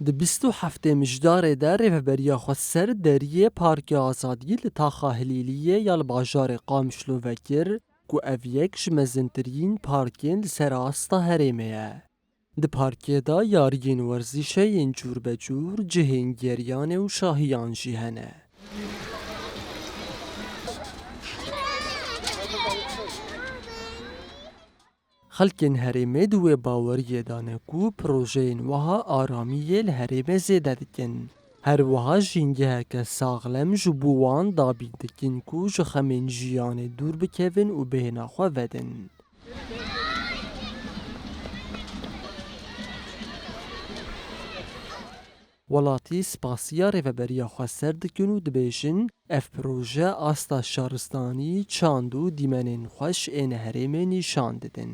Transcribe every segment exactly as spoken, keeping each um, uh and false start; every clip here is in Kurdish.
Di bîst û heftê Mijdarê de Rêveberiya Xweser deriyê Parkê Azadî li taxa Hilîliyê ya li bajarê Qamişlo vekir, ku ev yek ji mezintirîn parkên li ser asta herêmê ye. Di parkê de yariyên werzîşê yên cûr be cûr, cihên geriyanê û şahiyan jî hene. Xelkên herêmê di wê baweriyê de ne ku projeyên wiha aramiyê li herêmê zêde dikin. Her wiha jîngeheke saxlem ji bo wan dabîn dikin ku ji xemên jiyanê dûr bikevin û bêhna xwe vedin. Welatî spasiya Rêveberiya Xweser dikin û dibêjin, ev proje asta şaristanî, çand û dîmenên xweş ên herêmê nîşan didin.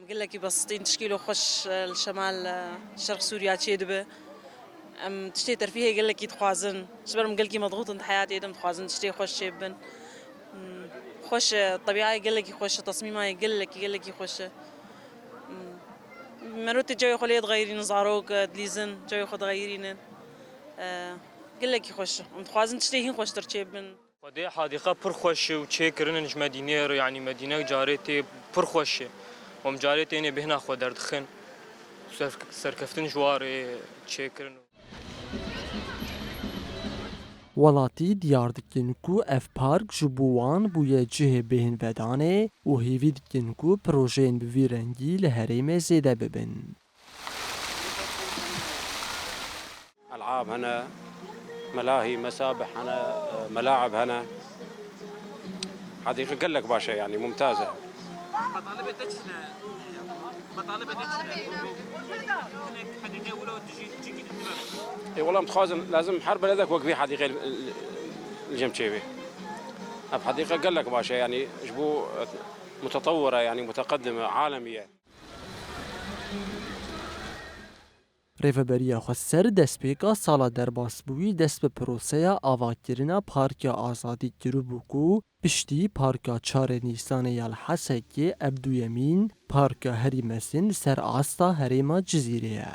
Gelekî besitîn tişkîlo xweş, e, li şemal, e, şerq Sûriya çêdibe. Em tiştê terfîhê gelekî dixwazin. Ji ber em gelekî medxût in di heyatê de, em dixwazin tiştê xweş çêbibin. Hmm, xweş e, tebîayê gelekî xweş e, tesmîmayê gelekî, gelekî xweş e. Hmm, merotê cewê xwe lê dixeyirînin, zarok, e, dilîzin, cewê xwe dixeyirînin. E, gelekî xweş e. Em dixwazin tiştê hîn xweştir çêbibin. Xwedê hedîqe pir xweş e û çêkirinin ji Medîneyê re, yanî Medîne carê tê pir xweş e. Em carê tênê bêhna xwe derdixin. Ser-, serkeftin ji warê çêkirin. Welatî diyar dikin ku ev park ji bo wan bûye cihê bêhnvedanê û hêvî dikin ku projeyên bi vî rengî li herêmê zêde bibin. ألعاب هنا، ملاهي، مسابح هنا، ملاعب هنا. حديقة gelek baş e, yanî mumtaz e. مطالب تجنى، مطالب تجنى. حديقة أولى وتجي، تجي كده. Ê, wela em dixwazin, lazim her beledek wek vî hedîqê li, li, li cem çêbê. Ev hedîqe gelek baş e, yanî ji bo, e, mutetewir e, yanî muteqedim e, alemî ye. Rêveberiya Xweser destpêka sala derbasbûyî dest bi proseya avakirina Parka Azadî kiribû ku piştî Parka Çarê Nîsanê ya li Hesekê ev duyemîn parka herî mezin li ser asta herêma Cizîrê ye.